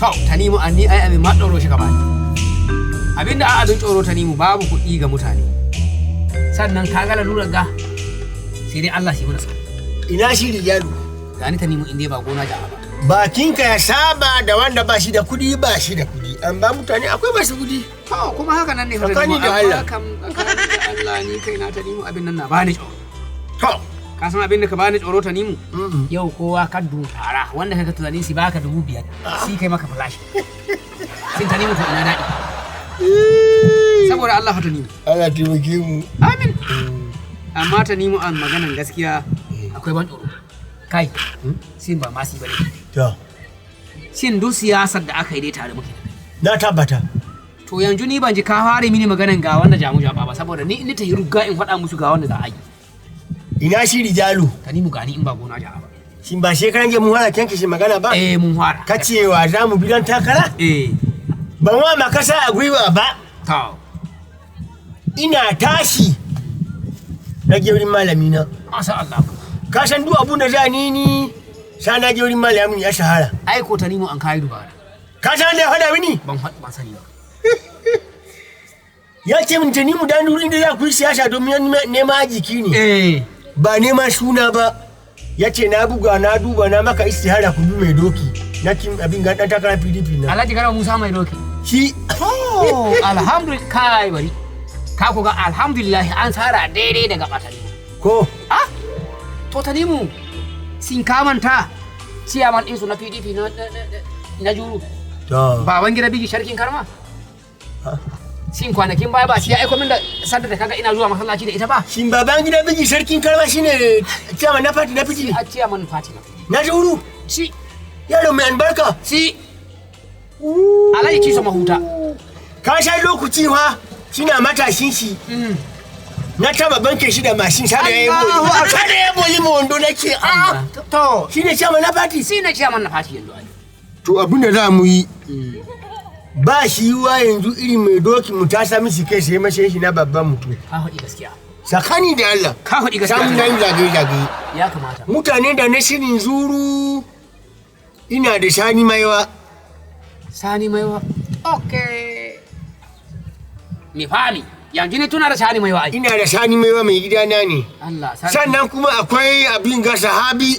To, Tanimu, an ni ai abin ma tsoro shi gaba. Abinda a abin tsoro, Tanimu, babu kuɗi ga mutane. Sannan ka ga lalurar ga sai dai Allah shi mana sa. Ina shi rijalu? Gani, Tanimu, in dai ba gona ja'a ba. Bakinka ya saba da wanda ba shi da kudi, ba shi da kudi, amma mutane akwai masu kudi. To, kuma haka nan ne fa, Tsakani Tanimu, da amma Allah. kam tsakani da Allah ni kai na, Tanimu, abin nan na bani tsoro. To. Ka san abin da ka bani tsoro, Tanimu? Yau kowa ka dubara wanda kaga tunanin si baka 5,000 si kai maka flash. Sin, Tanimu, to ina daɗi. Saboda Allah fa, Tanimu. Allah taimake mu. Amin. Amma Tanimu, an maganan gaskiya akwai ban tsoro. Kai, sin ba masi bane. To. Shin duk siyasar da aka yi dai tare muke da kai. Na tabbata. To, yanzu ni ban ji ka fara mini maganan ga wanda jamu jaba ba, saboda ni in ta yi rugga in faɗa musu ga wanda za a yi. Ina shi rijalu? Tanimu, gani in ba gona ja'a ba. Shin ba shekaran jiya mun fara kyanke shi magana ba? Eh, mun fara. Ka cewa za mu bi don takara? Eh. Ban wa makasa a gwiwa ba. To. Ina tashi na je wurin malami na. Masha Allah. Ka san duk abun da za ni sa na je wurin malamin ya shahara. Ai ko, Tanimu, an kai dubara. Ka san da ya faɗa mini? Ban sani ba. Ya ce min, tani mu dan wurin da za ku yi siyasa domin nema jiki ne. Eh. Ba nema suna ba. Ya ce na buga na duba na maka istihara, ku bi mai doki. Na kin abin ga dan takara PDP na. Alhaji Garba Musa mai doki. Shi. Oh, alhamdulillah, kai bari. Ka ku ga alhamdulillah an tsara daidai daga batani. Ko? Ah? To, Tanimu, sin kamanta ciyaman ɗinsu na PDP na Juru. To. Baban gida bigi sharkin karma. Sin kwanakin baya ba shi ya aiko min da sanda da kaga ina zuwa masallaci da ita ba? Shin baban gida bigi sarkin karma shine chairman na party na PDP? A ciyaman party na PDP. Na Juru. Shi. Yaro mai albarka. Shi. Alhaji Ciso Mahuta. Ka sha lokaci fa shina matashin shi. Na taba banke shi da mashin sada ya yi Allahu boli. Akbar. Sada ya boli mu wando nake a. To. Shine chairman na party. Shi ne ciyaman na party yanzu ai. To, abin da za mu yi, ba shi yiwa yanzu irin mai doki mu ta sami shi kai sai mashe shi na babban mutum. Ka faɗi gaskiya. Tsakani da Allah. Ka faɗi gaskiya. Samun nan zagaye-zagaye. Ya kamata. Mutane da na shirin Zuru, ina da Sani Maiwa. Sani Maiwa. Okay. Mi fami. Yanzu ne tuna da Sani Maiwa ai. Ina da Sani Maiwa, mai gidana ne. Allah sarki. Sannan kuma akwai abin ga Sahabi.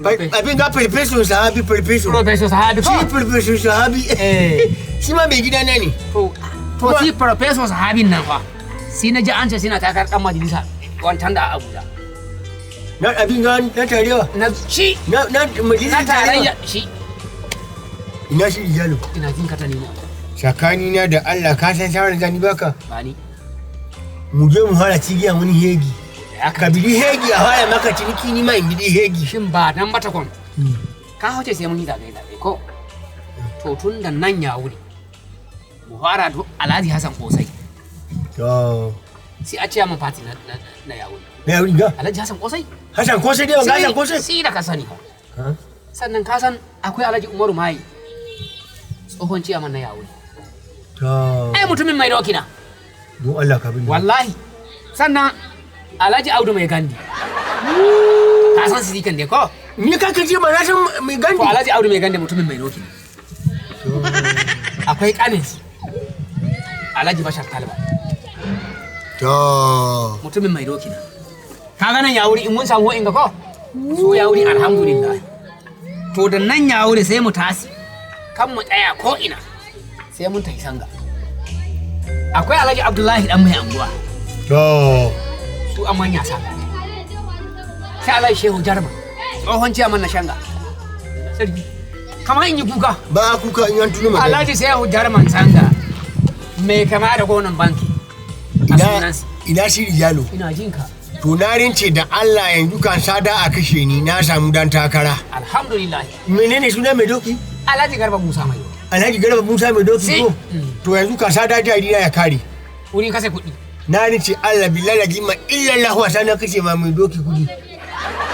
Abin ga Farfesun Sahabi, Farfesun. Professor Sahabi ko? Shi Farfesun Sahabi. Eh. Shi ma mai gidana ne. To, shi Professor Sahabin nan fa. Sai na ji an ce suna takarar dan majalisa wancan da a Abuja. Na abin ga na tarewa. Na shi Na na majalisar tarayya shi. Ina shi rijalo? Ina jin ka, Tanimu. Tsakanina da Allah, ka san shawarar zani baka? Ba ni. Mu je mu fara cigiya wani hegi. Ya Ka bidi hegi a fara maka ciniki, ni ma in bidi hegi. Shin ba nan ba takon. Ka hauce sai mun yi zagaye zagaye ko? To, tun da nan ya wuri. Mu fara da Alhaji Hassan Kosai. To. Sai a ciyaman party na ya wuri. Na yau ga. Alhaji Hassan Kosai? Hassan Kosai dai, wanga Hassan Kosai. Sai da ka sani fa. Sannan ka san akwai Alhaji Umaru Mai. Tsohon ciyaman na ya wuri. To. Ai mutumin mai doki na. Don Allah ka bin. Wallahi. Sannan Alhaji Audu mai gandi. Ka san sidikan dai ko? Ni ka kace ma na san mai gandi. To, Alhaji Audu mai gandi mutumin mai doki ne. Akwai kanin Alhaji Bashar Talba. To. Mutumin mai doki na. Ka ga nan ya wuri in mun samu wa'in ga ko? Su ya wuri, alhamdulillah. To, da nan ya wuri sai mu tasi. Kan mu tsaya ko ina. Sai mun tafi Sanga. Akwai Alhaji Abdullahi dan mai anguwa. To. Su an manya sa. Sai Alhaji Shehu Jarma. Tsohon ciyaman na Shanga. Sarki. Kamar in yi kuka. Ba kuka in an tuno magana. Alhaji Shehu Jarman Sanga. Mai kama da gonan banki. A Ina sunansa. ina shi rijalo? Ina jin ka. To, na rince da Allah yanzu kan sada a kashe ni na samu dan takara. Alhamdulillah. Menene suna mai doki? Alhaji Garba Musa mai. Alhaji Garba Musa mai doki Si. ko? To, yanzu kan sada jari na ya kare. Wurin kase kuɗi. Na rince Allah billahi la jima illallah wasa na kashe ma mai doki kudi.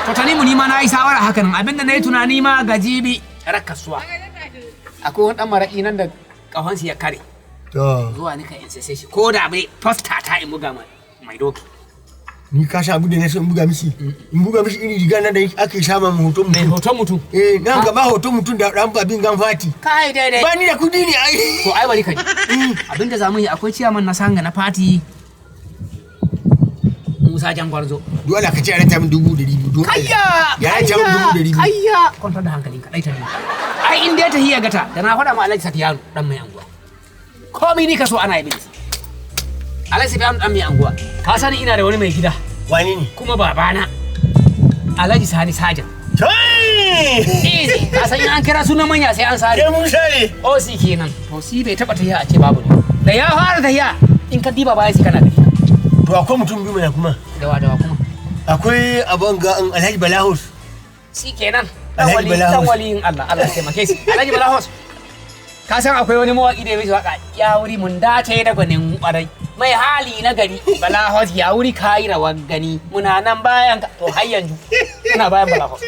To, Tanimu, ni ma na yi shawara haka nan, abinda na yi tunani ma gajibi kasuwa. Akwai wani ɗan maraƙi nan da ƙahonsa ya kare. To. Zuwa nika in sai shi ko da bai fasta ta in buga mai doki. Ni ka san abin da na so in buga mishi? In buga mishi irin riga na da ake sama mu hoton Mai mutum. hoton mutum. Eh, nan gaba hoton mutum da dan babin gan fati. Kai daidai. Ba ni da kudi ne ai. To ai bari kai. Abinda za mu yi, akwai ciyaman na sanga na fati, Musa Jangwarzo. Dole ka ce a ranta min 200,000 don Allah. Kayya! Ya ranta min 200,000. Kayya! Kwantar da hankalinka, ɗai ta ne. Ai in dai ta hiya gata, da na faɗa ma Alhaji Safiyanu ɗan mai anguwa. Komai ni ka so ana yi mini. Alhaji Safiyanu ɗan mai anguwa. Ka sani ina da wani mai gida Wani ne? kuma babana. Alhaji Sani Sajan. Kai! Easy, ka san in an kira sunan manya sai an sare. Ke Musa ne. Osi kenan. To si bai taɓa tahiya a ce babu ne. Da ya fara tahiya in ka diba baya sai kana gani. To akwai mutum biyu mana kuma. Dawa dawa kuma. Akwai abon ga Alhaji Balahus. Shi kenan. Dan Alhaji wali Bala dan House. waliyin Allah, Allah ya taimake shi. Alhaji Bala House. Ka san akwai wani mawaki da ya mishi waka, ya wuri mun dace da gwanin kwarai. Mai hali na gari Bala House, ya wuri kayi rawar gani, muna nan bayan ka. To har yanzu muna bayan Bala House.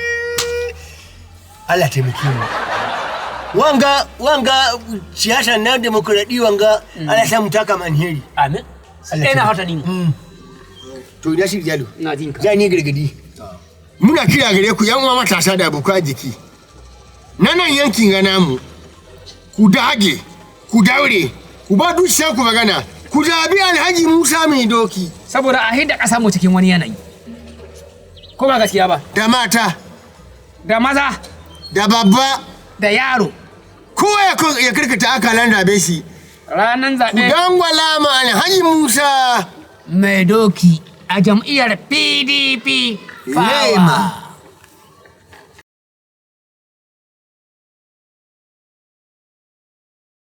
Allah taimake mu. Wanga wanga siyasa na demokradi wanga, Allah sa mu taka mu alheri. Amin. Allah Sai na taimake. hota ni. To ina shi jalo. Ina jin ka. Za ni gargadi. Muna kira gare ku, yan uwa matasa da abokan arziki. Na nan yankin ga namu. Ku dage, ku daure, ku ba dukiya ku magana, ku zabi Alhaji Musa Mai Doki. Saboda a hidda ƙasar mu cikin wani yanayi. Ko ba gaskiya ba? Da mata, Da maza, da babba, da yaro. Kowa ya karkata akalan rabe shi. Ranar Ku zaɓe dangwala ma Alhaji Musa Mai Doki a jam'iyyar PDP. Lema.